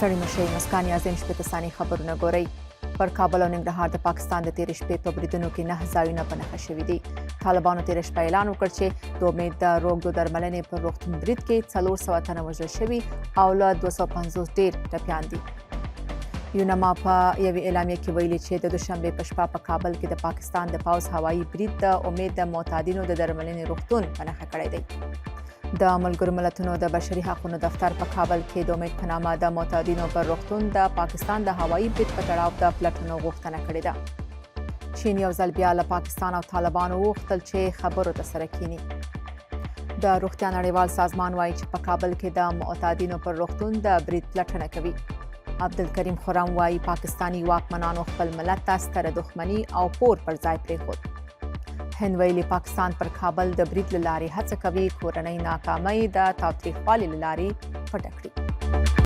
ستړي مشي، مسکان یازین 60 ثانیې خبرونه ګورئ. پر کابل او ننګرهار د پاکستان د تیرې شپې په بریدونو کې نه ځایونه په نښه شوي دي. طالبانو تیرې شپه اعلان وکړ چې د امید د روږدو درملنې پر روغتون برید کې 400 تنه وژل شوي او له 250 ډیر ټپیان دي. یونما په یوې اعلامیه کې ویلي چې د دوشنبې په شپه په کابل کې د پاکستان د پوځ هوایي برید د امید د معتادینو د درملنې روغتون په نښه کړی دی. د ملګرو ملتونو د بشري حقونو دفتر په کابل کې د امید په نامه د معتادینو پر روغتون د پاکستان د هوایي برید په تړاو د پلټنو غوښتنه کړې ده. چین یو ځل بیا له پاکستان او طالبانو وغوښتل چې خبرو ته سره کینی. د روغتیا نړیوال سازمان وایي چې په کابل کې د معتادینو پر روغتون د برید پلټنه کوي. عبدالکریم خرم وایي پاکستاني واکمنانو خپل ملت ته ستره دښمني او پور پر ځای پرېښود. هند ویلي پاکستان پر کابل د برید له لارې هڅه کوي کورنۍ ناکامۍ د تاوتریخوالي له لارې پټه کړي.